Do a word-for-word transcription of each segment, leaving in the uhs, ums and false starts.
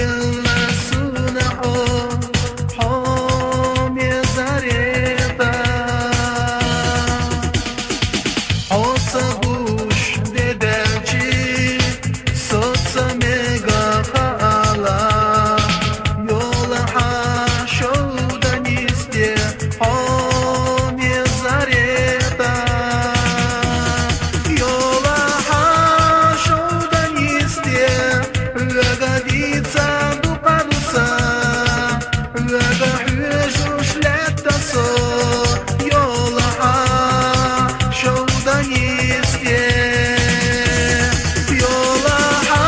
Елла сунахьо, хьо мезаретӀа. Хьо ца гуш де белчи, со ца мега хала. Йола хьа шовда нисте, хьо мезаретӀа. Йола хьа шовда нисте, вега дица дукъадуса, вега хьуьжуш летта со, йола хьа шовда нисте. Йола хьа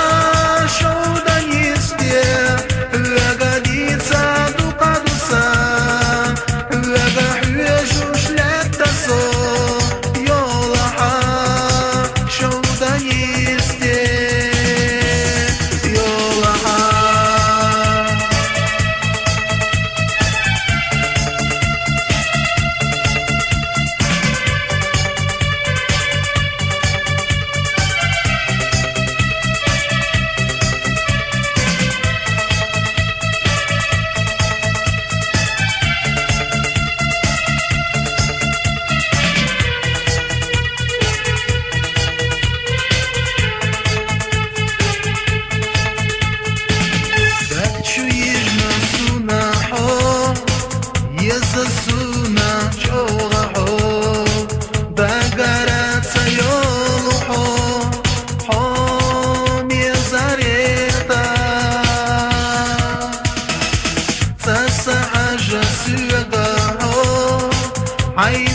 шовда нисте, вега дица дукъадуса, вега хьуьжуш летта со, йола хьа шовда нисте, йола хьа. Дачу йижна суна хьо, еза суна чӀоагӀа хьо, дагара ца йолу хьо, хьо мезаретӀа. Ца сахьажа соьга хьо, хьайн